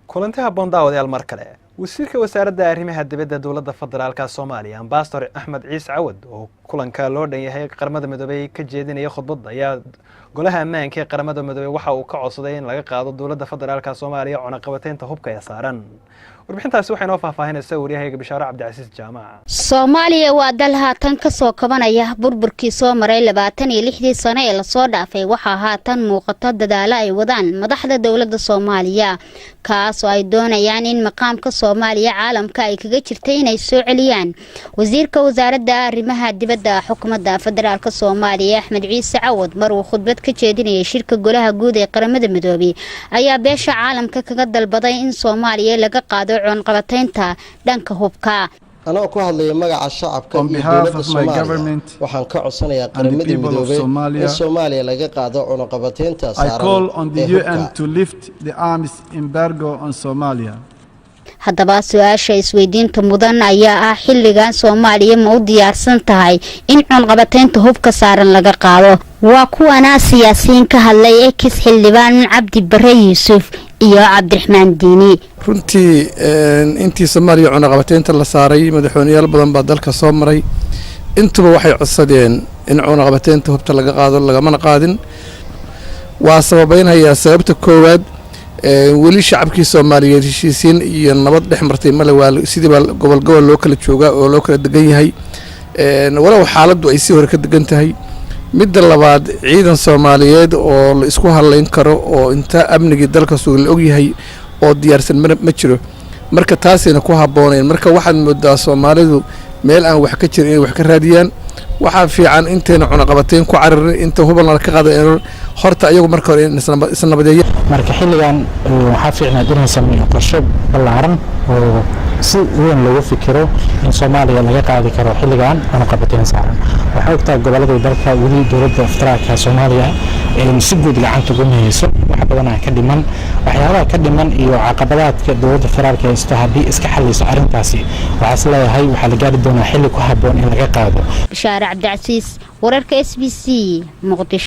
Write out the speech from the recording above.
Kulanti habboon, daawadayaal, mar kale. Wasiirka Wasaaradda Arrimaha Dibadda Dowladda Federaalka Soomaaliya, Ambasador Axmed Ciise Cawad, oo kulanka loo dhan yahay Qaramada Midoobey ka jeedinaya khudbad, ayaa Golaha Ammaanka ee Qaramada Midoobey waxa uu ka codsaday in laga qaado Dowladda Federaalka Soomaaliya cunaqabateynta hubka ee saaran. Warbixintaasi waxay noo faahfaahinaysaa waryahayaga Bishaaro Cabdicasiis Jaamac. Soomaaliya waa dal haatan kasoo kabanaya burburkii soo maray 26-dii sano ee lasoo dhaafay. Waxaa haatan muuqato dadaalo ay wadaan madaxda dowladda Soomaaliya, kaas oo ay doonayaan in maqaamka Soomaaliya caalamka ay kaga jirtay inay soo celiyaan. Wasiirka Wasaaradda Arrimaha Dibadda Xukuumadda Federaalka Soomaaliya, Axmed Ciise Cawad, mar uu khudbad ka jeedinayay shirka Golaha Guud ee Qaramada Midoobey, ayaa beesha caalamka kaga dalbaday in Soomaaliya laga qaado cunaqabateynta dhanka hubka. Anoo ku hadlaya magaca shacabka iyo dowladda Soomaaliya, waxaan ka codsanayaa Qaramada Midoobey in Soomaaliya laga qaado cunaqabateynta saaran ee hubka. Haddaba, su-aasha isweydiinta mudan ayaa ah: xilligan Soomaaliya ma u diyaarsan tahay in cunqabateynta hubka saaran laga qaado? Waa kuwana siyaasiyiin ka hadlay, ex xildhibaan Cabdi Bare Yuusuf iyo Cabdiraxmaan Diini. Runtii, intii Soomaaliya cunaqabateynta la saaray, madaxweyneyaal badan baa dalka soo maray. Intuba waxay codsadeen in cunaqabateynta hubta laga qaado, lagamana qaadin. Waa sababeynhayaa. Sababta koowaad, weli shacabkii Soomaaliyeed heshiisiin iyo nabad dhex martay male. Waa sidii baa gobol gobol loo kala joogaa oo loo kala degan yahay, walow xaaladdu ay si hore ka degan tahay. Midda labaad, ciidan Soomaaliyeed oo la isku hadlayn karo oo inta amnigii dalka suga la ogyahay oo diyaarsan ma jiro. Marka taasayna ku habboonayn. Marka waxaad moodaa Soomaalidu meel aan wax ka jirin inay wax ka raadiyaan. Waxaa fiican intayna cunaqabateyn ku cararin, inta hubalna ka qaada, horta ayagu marka hore isnabadeeya. Marka xilligan waxaa fiicnayd inay sameeyo qorshe ballaaran oo si weyn loogu fikiro in Soomaaliya laga qaadi karo xilligan cunaqabateyn saaran. Waxaa ogtaa gobolladii dalka weli Dowladda Federaalka Soomaaliya si guud gacanta uguma hayso. Wax badanaa ka dhiman. Waxyaabaha ka dhiman iyo caqabadaadka dowladda federaalka haysto, haddii iska xalliso arrintaasi, waxaa is leeyahay waxaa la gaari doonaa xilli ku habboon in laga qaado. Bishaare Cabdicasiis, wararka SBC, Muqdisho.